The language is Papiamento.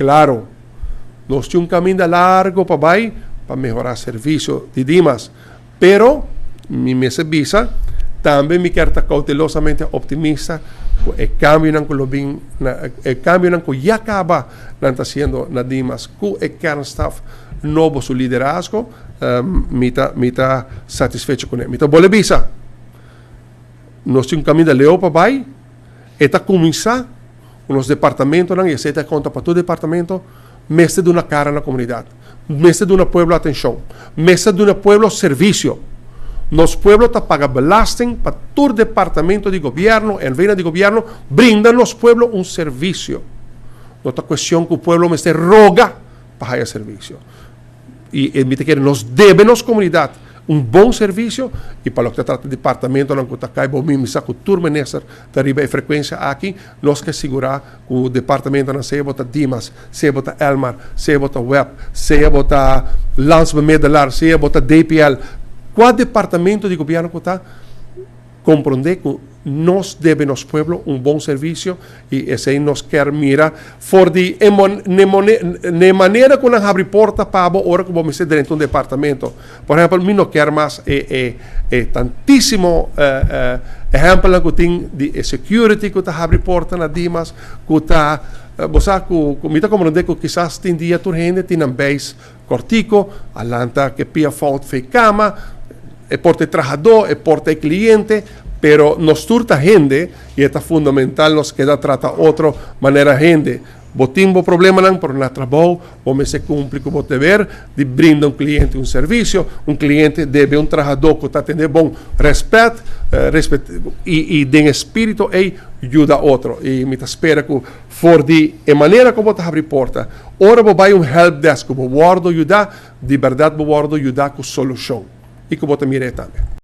Claro, nos tin un caminda largo pa bay pa mehora servicio di Dimas, pero mi mester bisa tambe mi kier ta cautelosamente optimista cu e cambionan cu lo bin na e cambionan cu ya caba nan ta haciendo na Dimas cu e kernstaf nobo su liderazgo, mi ta satisfecho cune. Mi ta bolbe bisa, nos tin un caminda leu pa bay, e ta cuminsa nos departamentonan, y esey ta conta pa tur departamento, mester duna cara na comunidad, mester duna pueblo atencion, mester duna pueblo servicio. Nos pueblo ta paga belasting pa tur departamento di gobierno, en vena di gobierno, brinda nos pueblo un servicio. No ta cuestion cu pueblo mester roga pa haya servicio. Y mi ta kere nos debe nos comunidad un bon servicio y pa loke ta trata departamentonan cu ta cay bou mi, mi sa cu tur minister ta riba e frecuencia aki, nos ke sigura cu departamentonan, sea bo ta Dimas, sea bo ta Elmar, sea bo ta WEB, sea bo ta Landsbemiddelaar, sea bo ta DPL, cua departamento di gobierno cu ta, comprende cu nos debe nos pueblo un bon servicio y esey nos kier mira for di e manera cu nan habri porta pa bo ora cu bo mester drenta un departamento. Por ehempel, mi no kier mas e tantisimo ehempel cu tin di e security cu ta habri porta na Dimas, cu ta bo sa cu mi ta comprende cu kisas tin dia tur hende tin nan beis cortico, a lanta cu pia fout fei cama, e por ta trahador, e por ta cliente, pero nos tur ta hende y ta fundamental nos keda trata otro manera hende. Bo tin bo problemanan, pero na trabou, bo mester cumpli cu bo deber di brinda un cliente un servicio, un cliente debe un trahador cu ta atende bon respet, respet y den spirito ey yuda otro. Y mi ta spera cu for di e manera con bo ta habri porta, ora bo bay un help desk, bo wordo yuda, di berdad bo wordo yuda cu solucion. Y cu bo ta mira tambe.